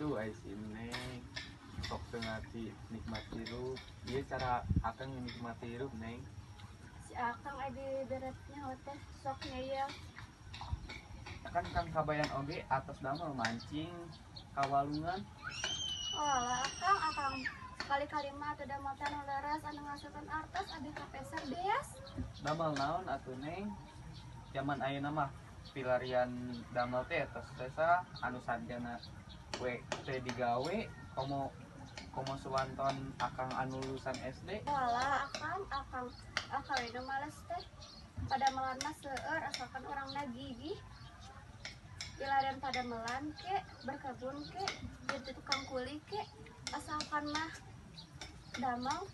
Aduh, ai si Neng. Sok teu ngarti nikmat hirup. Ieu cara akang nikmati hirup, Neng. Si akang ai diberetnya teh sok ngeyel. Kan Kang Kabayan oge atos damel mancing ka walungan. Walah akang, akang sekali-kali mah teu damel teh anu leres anu ngahasilkeun artos abi kapeser beas. Damel naon atuh, Neng? Zaman ayeuna mah pilarian damel teh tos sesa anu sarjana we teh digawe komo komo suwanton akang anu lulusan SD. Walah akang, akang, akang we nu males teh. Padamelan mah seueur asalkan urangna gigih. Pilarian padamelan ke, berkebun ke, jadi tukang kuli ke, asalkan mah damel.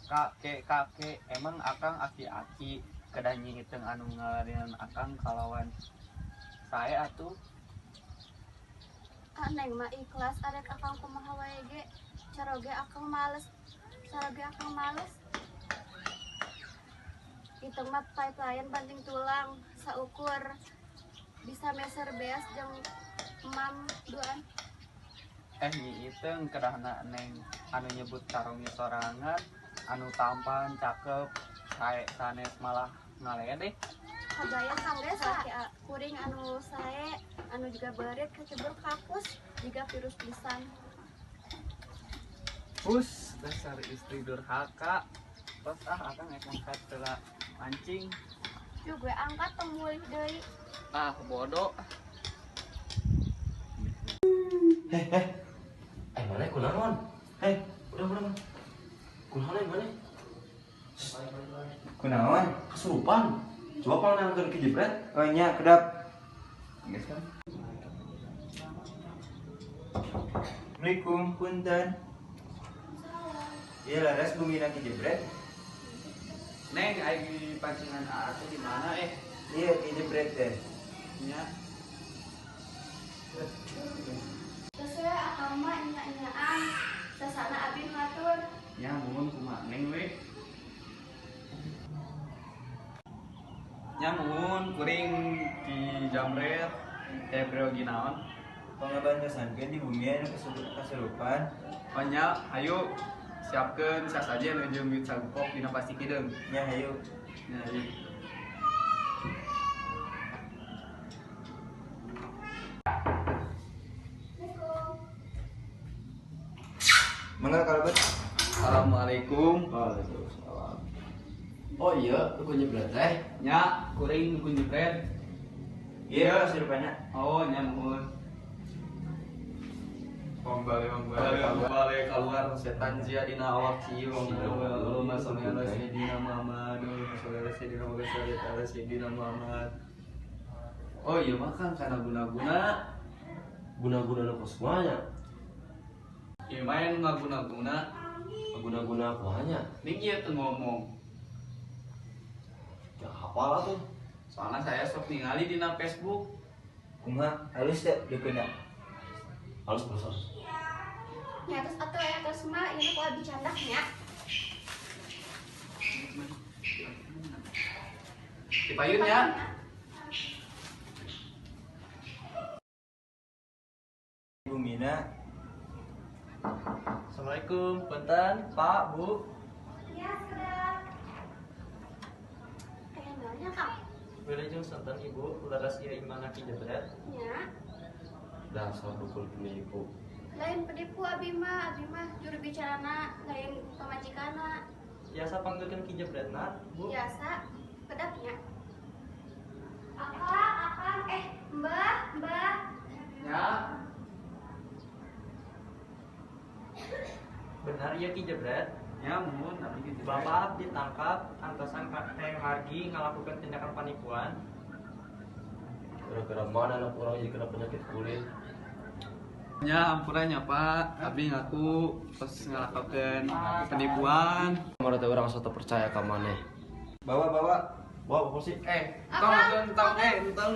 Kakek kakek emang akang aki-aki kedah nyihitung anu ngaladenan akang kalawan sae atuh. Ah, Neng mah ikhlas arek akang kumaha wae ge. Caroge akang males. Caroge akang males. Itu mah pipeline banting tulang saukur bisa meser beas jeung emam duaan. Nyi Iteung kedahna Neng anu nyebut caronge sorangan anu tampan cakep sae sanes malah ngaledek. Kabayang kang ge salaki kuring anu sae anu juga beurit kacebur kakus juga virus pisan. Hus, dasar istri durhaka. Tos ah akang rek ngangkat heula mancing. Yuk gue angkat tong mulih deui. Ah, bodoh. Eh, mana kunaon? Hei, udah. Kunaon eh, mana? Kunaon? Kesurupan. Coba pangnangkeun ki jebret. Oh nya kedap. Geus kan? Assalamualaikum, punten. Iya laras bumina ki jebret. Neng, ai pancingan aa teh di mana eh? Iya ki jebret teh. Nya. Terus we akang mah nya-nyaan. Sasana abi ngatur. Nya muhun kumaha Neng we. Nya muhun kuring di jamret teh berogi naon. Pangabantosankeun di bumi anu kasurupan. Oh nya, hayu siapkeun sasajen jeung duit sagupok dina plastik hideung. Nya hayu. Nya hayu. Mangga kalebet. Assalamualaikum. Waalaikumsalam. Oh iya, dukun jebret teh. Nya, kuring dukun jebret. Iya, kasurupanna. Oh, nya muhun. Balik keluar setan zia dina awak cium. Allahumma sholli ala sayyidina Muhammad, Allahumma sholli ala sayyidina Muhammad, sholli ala sayyidina Muhammad. Oh iya makan karena guna-guna. Guna-guna nu kos kumaha? Iya main ngaguna-guna. Guna-guna kumaha? Ning ieu teu ngomong. Ya hafal atuh. Soalnya saya sok ningali dina Facebook. Kumaha halus teh dukunna? Halus halus. Nya terus atuh ya terus mah ieu ku abi candak nya. Dipayun ya. Bumina. Assalamualaikum, punten, Pak, Bu. Ya, sedap. Kayak naonnya, Kang? Wilujeng sonten Ibu, leres ieu imahna ki jebret. Nya. Dasar dukun penipu. Lain penipu abi mah juru bicarana, lain pamajikanna. Biasa panggilkeun ki jebretna, Bu. Biasa, kedapnya. Akang, akang, mbah, mbah. Ya. Benar ya ki jebret? Ya, muhun abi ki jebret. Bapak ditangkap antosan hayang margi ngalakukan tindakan penipuan. Gara-gara mana anak orang jadi kena penyakit kulit. Nya ampurannya Pak, abi ngaku pas ngelakukan penipuan. Kemarin teh orang satu percaya ka maneh. Bawa bawa. Bawa apa sih? Tong tong tong.